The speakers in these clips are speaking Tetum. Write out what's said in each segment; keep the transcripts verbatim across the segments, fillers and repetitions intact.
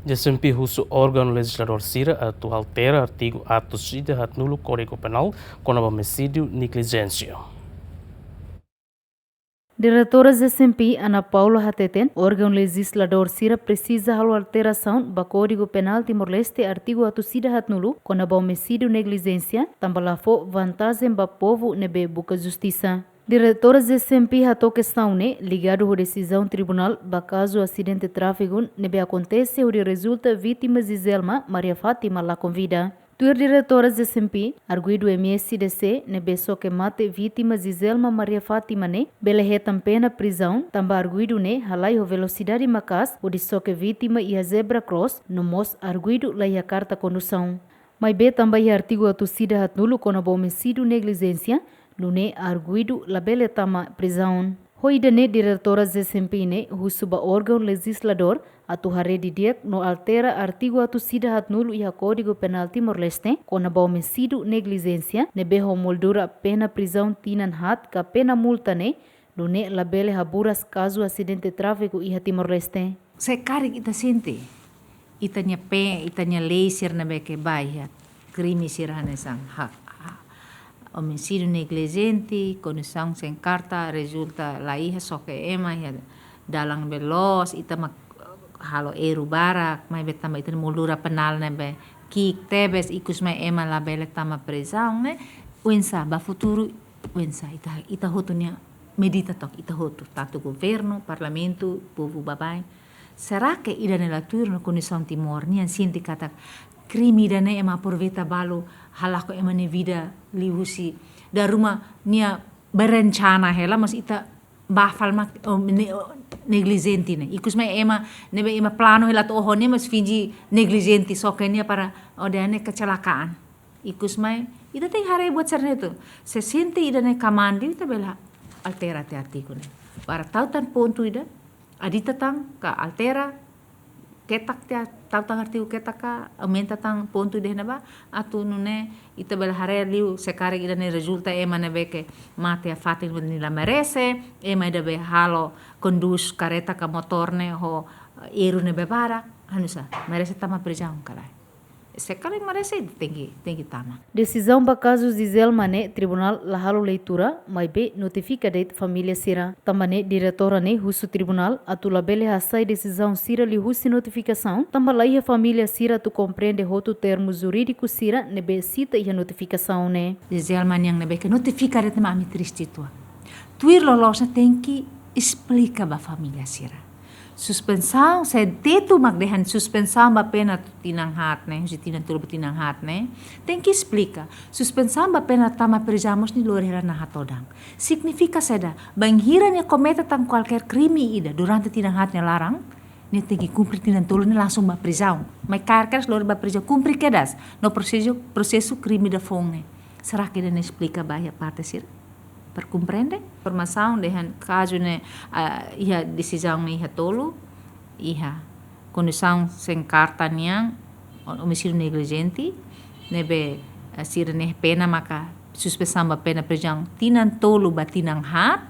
G C M P husu órgaun lejizladór sira atu altera artigu atus ida haatnulu Kódigu Penál kona-ba omisídiu neglijénsia. Diretora G C M P, Ana Paula hateten, órgaun lejizladór sira presiza halo alterasaun ba Kódigu Penál Timor-Leste artigu atus ida haatnulu kona-ba omisídiu neglijénsia, tanba la fó vantajen ba povu ne'ebé buka justisa. Diretora G C M P hato'o kestaun ne'e ligadu ho desizaun tribunál ba kazu asidente tráfiku ne'ebé akontese hodi rezulta vítima Giselma Maria Fátima lakon vida. Tuir diretora G C M P, arguidu M S D C ne'ebé xoke mate vítima Giselma Maria Fátima ne'e bele hetan pena prizaun, tanba arguidu ne'e halai ho velosidade maka'as hodi xoke vítima iha zebra cross, no mós arguidu laiha karta kondusaun. Maibé tanba iha artigu atus ida haatnulu kona-ba omisídiu neglijénsia, nune'e arguidu labele tama prizaun. Ho ida-ne'e diretora G C M P ne'e husu ba órgaun lejizladór atu haree didi'ak no altera artigu atus ida haatnulu iha Kódigu Penál Timor-Leste kona-ba omisídiu neglijénsia, ne'ebé ho moldura pena prizaun tinan haat ka pena multa ne'e, nune'e labele haburas kazu asidente tráfiku iha Timor-Leste. Se karik ita sente, ita-nia pe, ita-nia lei sira ne'ebé ke ba iha krime sira hanesan ha, ha, omisídiu neglijente, kondusaun sein karta, rezulta laiha, xoke ema iha dalan ne'ebé loos, ita mak halo erru barak, maibé tanba ita-nia moldura penál ne'ebé ki'ik tebes, ikus mai ema labele tama prizaun ne'e, oinsá ba futuru, oinsá ita, ita hotu nia medita took, ita hotu, tantu governu, parlamentu, povu baibain. Será ke ida-ne'e la tuir ona kondisaun Timor nian, sente katak krime ida-ne'e ema aproveita balu halakon ema nia vida liuhusi, dala ruma nia berencana hela, mas ita ba fali mak, oh, ne-, oh, neglijente ne'e. Ikus mai ema ne'ebé ema planu hela atu oho ne'e, mas finje neglijente, xoke nia para, oh, ida-ne'e kecelakaan. Ikus mai, ita tenke haree buat sira-ne'e hotu. Se sente ida-ne'e kamaan liu, ita bele altera tiha artigu ne'e. Para tau tan pontu ida, adita tan ka altera, ketak tiha, tau tan artigu ketak ka, aumenta tan pontu ida ne'ebá, atu nune'e ita bele haree liu, se karik ida-ne'e rezulta ema ne'ebé ke mate iha fatin ne'ebé nia la merese, ema ida be halo kondús kareta ka motór ne'e ho erru ne'ebé barak, hanesan, merese tama prizaun ka lae. Se karik merese, tenke, tenke tama. Desizaun ba kazu Giselma ne'e tribunál la halo leitura, maibé notifika de'it família sira. Tanba ne'e diretora ne'e husu tribunál atu labele hasai desizaun sira liuhusi notifikasaun, tanba laiha família sira atu komprende hotu termu jurídiku sira ne'ebé sita iha notifikasaun ne'e. Giselma nian ne'ebé ke notifika de'it mak ami triste uitoan. Tuir loloos ne'e tenke esplika ba família sira. Suspensaun, se tetu mak dehan suspensaun ba pena tinan haat ne'e, husi tinan tolu ba tinan haat ne'e, tenke esplika. Suspensaun ba pena tama prizaun mós nia lori hela naha todan. Signifika saida, bainhira nia komete tan kualkér krime ida durante tinan haat nia laran, nia tenke kumpre tinan tolu ne'e langsung ba prizaun. Mai kaer kedas lori ba prizaun, kumpre kedas no prosesu, prosesu krime ida foun ne'e. Será ke ida-ne'e esplika ba iha parte sira? Para komprende? Informasaun dehan kazu ne'e, ah, iha desizaun ne'e iha tolu, iha kondusaun sein karta nian, o-, omisídiu neglijente, ne'ebé, ah, sira-nia pena maka suspensaun ba pena prizaun tinan tolu ba tinan haat,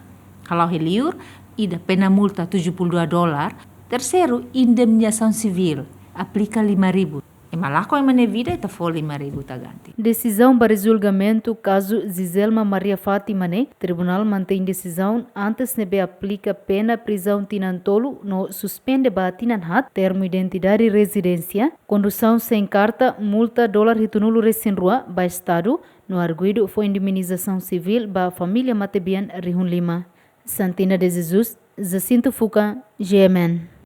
hala'o iha liur, ida pena multa tujuh puluh dua dolar, terseiru indemnizasaun sivíl, aplika lima ribu. Ema lakon ema nia vida, ita fó lima ribu ita ganti. Desizaun ba rezulgamentu kazu Giselma Maria Fátima ne'e, tribunál mantein desizaun antes ne'ebé aplika pena prizaun tinan tolu no suspende ba tinan haat termu identidade rezidénsia, kondusaun sein karta, multa dolar hitunulu resin rua ba Estadu, no arguidu fó indemnizasaun sivíl ba família matebian rihun lima. Santina de Jesus, Jacinto Fuca, G M N.